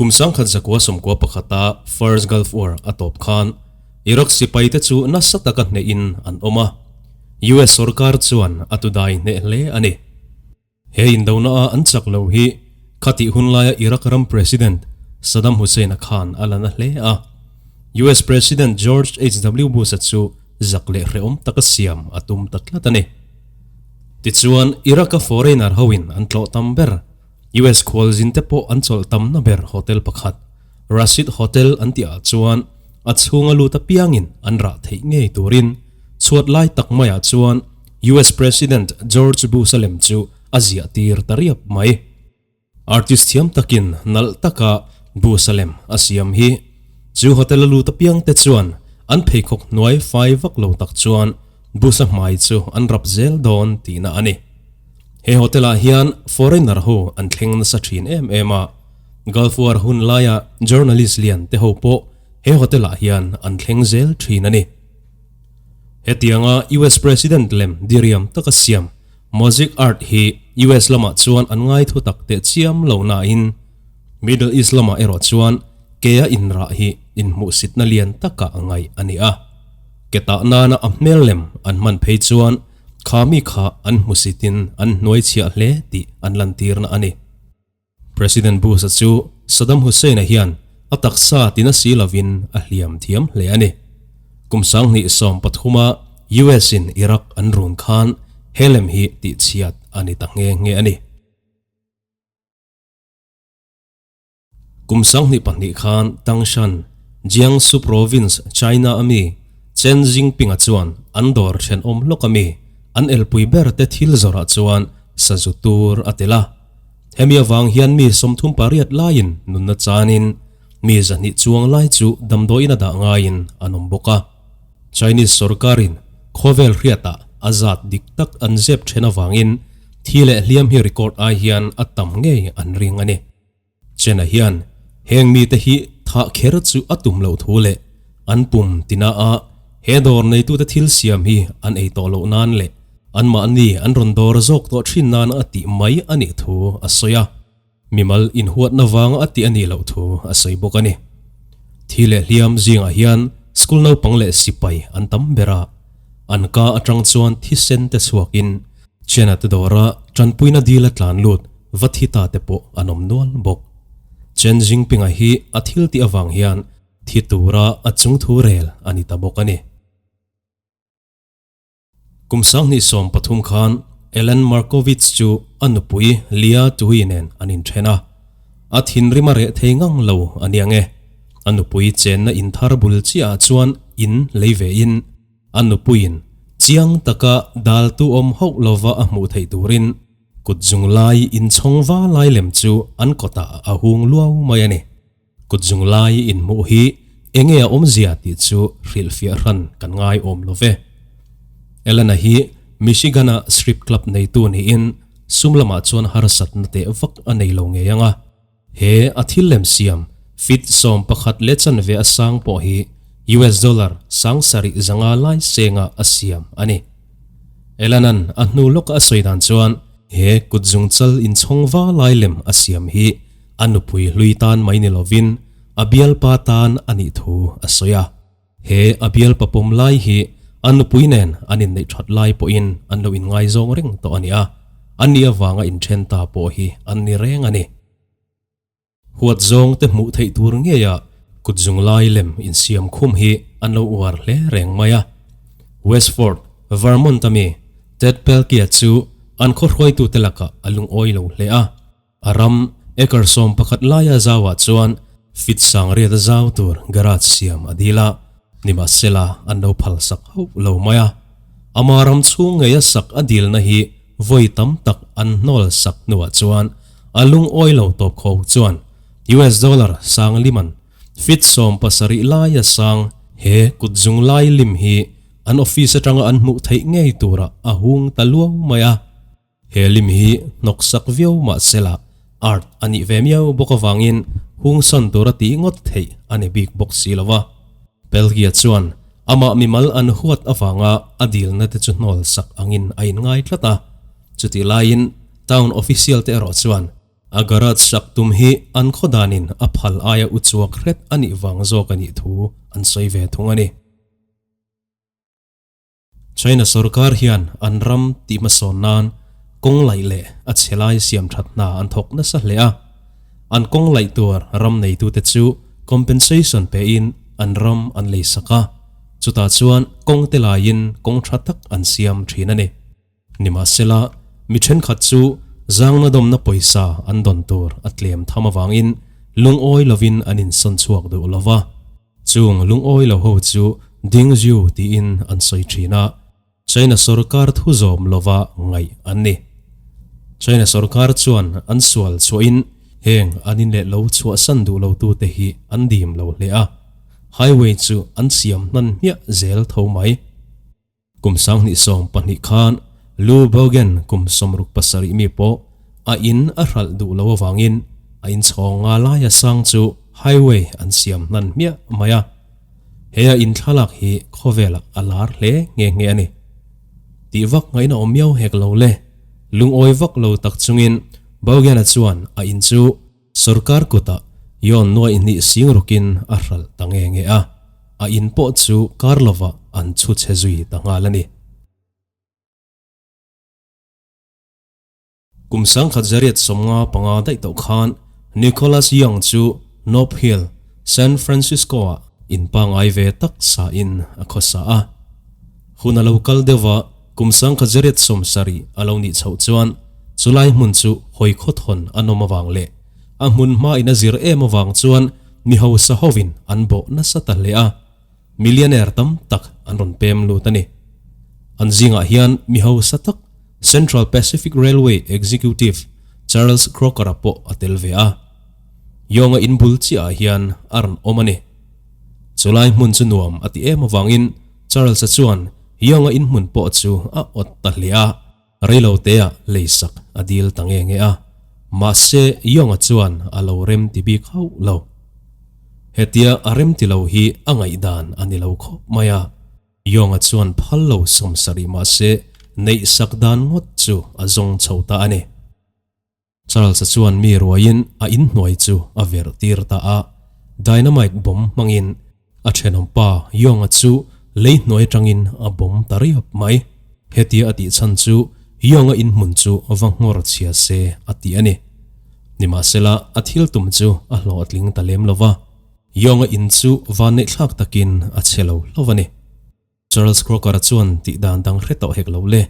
Kum 1991-a First Gulf War a tawp khan Iraq sipaite chu nasa taka hnehin an awm a, US sorkar chuan a tudai hneh hle a ni. He indona-a an chak lo hi khatih hun laia Iraq ram President Saddam Hussein-a khan a la na hle a. US President George HW Bush-a chu zak leh hrehawm taka siam a tum ta tlat a ni. Tichuan, Iraq-a foreigner hoin an tlawh tam ber, US khualzin te pawh an chawlh tamna ber hotel pakhat, Rashid Hotel an tih ah chuan a chhunga lut apiangin an rah theih ngei turin chhuat lai tak maiah chuan US President George Bush-a lem chu a ziah tir ta riap mai. Artist thiam takin nalh taka Bush-a lem a siam hi chu hotel a lut apiang te chuan an pheikhawk hnuai fai vak lo tak chuan Bush-a hmai chu an rap zel dawn tihna a ni. He hotel ah hian foreigner ho an thleng nasa thin em em a, Gulf War hun laia journalist lian te ho pawh he hotel ah hian an thleng zel thin a ni. Hetianga US President lem diriam taka siam Mosaic Art hi US lamah chuan an ngai thu tak teh chiam lo nain Middle East lamah erawh chuan kea inrah hi inhmuhsitna lian taka ngaih a ni a. Ke tah nana a hmel lem an hman phei chuan Kha mi kha an hmusitin an hnuai chhiah hle tih an lantirna a ni. President Bush-a chu Saddam Hussein-a hian a taksa tina si lovin a hliam thiam hle a ni. Kum 2013-a US-in Iraq an run khan he lem hi tihchhiat a ni ta nghe nghe a ni. Kum 2002 khan Tangshan, Jiangsu Province, China a mi Chen Jinping-a chuan an dawr thenawm hlawk a mi an elpui ber te thil zawrah chuan sazu tur a tel a. Hemi avang hian mi 38 laiin nunna chanin mi 200 chuang lai chu damdawiin a dah ngaiin an awm bawk a. Chinese sorkarin khawvel hriatah a zat dik tak an zep then avangin thi leh hliam hi record ai hian a tam ngei an ring a ni. Chena hian heng mite hi thah kher chu a tum loh thu leh an pum tina a he dawr neitute thil siam hi an ei tawh loh nan leh anmahni an rawn dawr zawk tawh thin nan a tih mai a nih thu a sawi a. Mimal inhuatna vanga a tih a nih loh thu a sawi bawk a ni. Thi leh hliam zingah hian school naupang leh sipai an tam ber a, an ka atang chuan thisen te chhuakin Chena te dawra tanpuina dila tlan lut va thi ta te pawh an awm nual bawk. Chen Jinping-a hi a thil tih avang hian thi tura a chungthu rel a ni ta bawk a ni. Kum 2013 khan Ellen Markovitz chu a nupui Lia Tuhi nen an inthen a, a thinrim a reh thei ngang lo a nia nge. A nupui chenna inthar bul chiahah chuan in lei vein a nupuiin chiang taka daltu awm hauh lova a hmuh theih turin kut zung lai inchhawng va lai lem chu an kawtah a hung luau mai a ni. Kut zung lai inhmuh hi enge a awmzia tih chu hrilhfiah hran kan ngai awm lo ve. Elena hi Michigan-a strip club neitu niin sum lamah chuan harsatna teh vak a nei lo ngei ang a. He a thil lem siam feet 11 leh chanve a sang pawh hi US dollar 7500 lai senga a siam a ni. Elanan a hnu lawka a sawi dan chuan he kut zung chal inchhawng va lai lem a siam hi a nupui hlui tan mai ni lovin a bialpa tan a nih thu a sawi a. He a bialpa pawm lai hi a nupui nen an inneih that lai pawhin an lo inngaizawng reng tawh a ni a, a ni avanga inthen ta pawh hi an ni reng a ni. Huat zawng te hmuh theih tur ngeia kut zung lai lem insiam khum hi an lo uar hle reng mai a. Westford, Vermont-a mi Ted Pelkey-a chu an khaw hruaitute lakah a lungawi lo hle a. A ram acre 11 laia zauah chuan feet 800 zau tur garage siam a dil a, nimahsela an lo phal sak hauh lo mai a. Ama ram chhung ngeia sak a dilna hi vawi tam tak an hnawl sak hnuah chuan a lungawi lo tawp kho chuan US dollar 50,000 feet 70 laia sang he kut zung lai lim hi an office atanga an hmuh theih ngei tura a hung ta luau mai a. He lim hi hnawk sak viau mahsela art a nih ve miau bawk avangin hung san tura tih ngawt theih a ni bik bawk si lo va. Pelgia chuan amah mimal an huat avanga a dilna te chu hnawl sak angin a inngai tlat a. Chutih laiin town official te erawh chuan. A garage sak tum hi an khaw danin a phal aia u chuak hret a nih vang zawk a nih thu an sawi ve thung a ni. China sorkar hian an ram tih hmasawn nan kawng laih leh a chhe lai siam that hna an thawk nasa hle a. An kawng laih tur ram neitute chu compensation pein an ram an lei sak a, chutah chuan kawng te laiin kawng tha tak an siam thin a ni. Nimahsela, mi thenkhat chu zangna dawmna pawisa an dawn tur a tlem tham avangin lungawi lovin an insawn chhuak duh lo va. Chung lungawi lo ho chu Dingzhu tiin an sawi thin a, China sorkar thu zawm lova ngaih an ni. China sorkar chuan an sual chhuahin heng an in leh lo chhuahsan duh lotute hi an dim lo hle a, highway chu an siam hnan hmiah zel tho mai. Kum 2012 khan Lu Bogen kum 67 mi pawh a in a hralh duh lo avangin a inchhawng nga laia sang chu highway an siam hnan hmiah mai a. He a in thlalak hi khawvelah a lar hle nghe nghe a ni. Tih vak ngaihna awm miau hek lo le. Lungawi vak lo tak chungin Bogen-a chuan a in chu Sorkar kutah Yawn nuaih hnih sing rukin a hralh ta nge nge a, a in pawh chu kar lovah an chhu chhe zui ta nghal a ni. Kum 1995 daih tawh khan Nicholas Young chu Nob Hill, San Francisco-ah in pangngai ve tak sain a khawsa a. Hun a lo kal deuh a, kum 1970 a lo nih chhoh chuan chulai hmun chu hawi khawthawn a nawm avang leh a hmun hmain a zir em avang chuan mi hausa hovin an bawh nasa ta hle a, millionaire tam tak an rawn pem lut a ni. An zingah hian mi hausa tak Central Pacific Railway executive Charles Crocker-a pawh a tel ve a. Yonga in bul chiahah hian a rawn awm a ni. Chulai hmun chu nuam a ti em avangin Charles-a chuan Young-a inhmun pawh chu a awt ta hle a, reilotea leisak a dil ta nge nge a. Mahse, Young-a chuan a lo rem ti bik hauh lo. Hetia a rem ti lo hi a ngaihdan a ni lo khawp mai a. Young-a chuan phal lo sawmsarih mahse neihsak dan ngawt chu a zawng chho ta a ni. Charles-a chuan mi ruaiin a inhnuai chu a verh tir ta a, dynamite bomb hmangin a thenawm pa Young-a chu lei hnuai atangin a bomb ta riap mai. Hetia a tih chhan chu Young-a inhmun chu va nghawr chhia se a ti a ni. Nimahsela a thil tum chu a hlawhtling ta lem lo va, Young-a in chu vanneihthlak takin a chhe lo hlauh a ni. Charles Crocker-a chuan tih dan dang hre tawh hek lo le.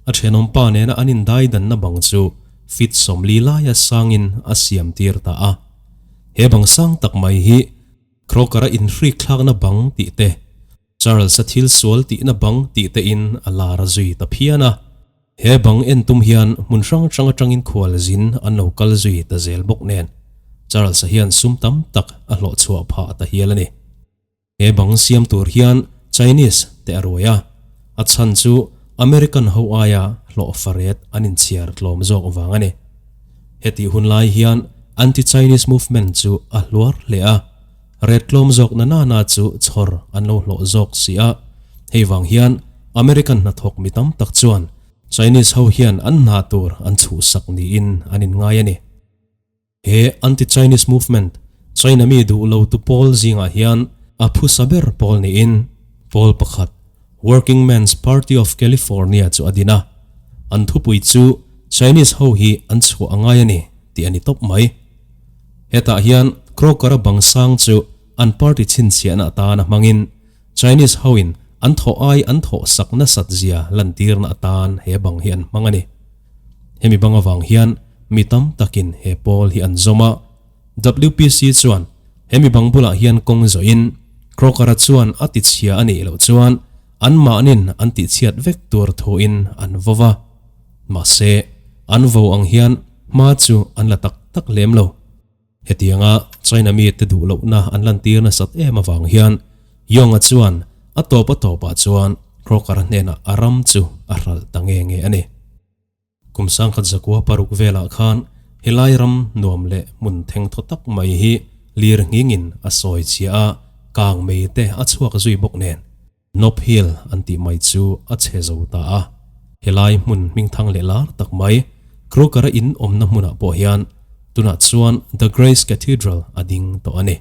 A thenawm pa nena an indai danna bang chu feet 40 laia sangin a siam tir ta a. He bang sang tak mai hi Crocker-a inhrik thlakna bang tih te, Charles-a thil sual tihna bang tih tein a lar a zui ta phian a. He bang en tum hian hmun hrang hrang atangin khual zin an lo kal zui ta zel bawk nen Charles-a hian sum tam tak a hlawh chhuah phah ta hial a ni. He bang siam tur hian Chinese te a ruai a, a chhan chu American ho aia hlawh faret an inchhiar tlawm zawk vang a ni. Hetih hun lai hian anti-Chinese movement chu a hluar hle a, ret tlawm zawk na nana chu chhawr an lo hlawh zawk si a, hei vang hian American hnathawk mi tam tak chuan Chinese ho hian an hna tur an chhuhsak niin an inngai a ni. He anti-Chinese movement, China mi duh lo tu pawl zingah hian a phusa ber pawl niin pawl pakhat, Working Men's Party of California chu a din a. An thupui chu Chinese ho hi an chhuah a ngai a ni tih a ni tawp mai. Hetah hian Crocker-a bang sang chu an party chhinchhiahna atan a hmangin Chinese hoin an thawh ai an thawh sak nasat zia lantirna atan he bang hi an hmang a ni. Hemi bang avang hian mi tam takin he pawl hi an zawm a. WPC chuan hemi bang bulah hian kawng zawhin Crocker-a chuan a tichhia a nih loh chuan anmahnin an tihchhiat vek tur thuin an vo va. Mahse, an vo ang hian hma chu an la tak tak lem lo. Hetianga China mite duh lohna an lantir nasat em avang hian Yong-a chuan a tawp a tawpah chuan Crocker-a hnenah a ram chu a hralh ta nge nge a ni. Kum 1906 velah khan helai ram nuam leh hmun theng thaw tak mai hi lir nghingin a sawi chhia a, kang mei te a chhuak zui bawk nen. Nob Hill an tih mai chu a chhe zo ta a. Helai hmun hmingthang leh lar tak mai, Crocker-a in awmna hmunah pawh hian Tunah chuan The Grace Cathedral a ding tawh a ni.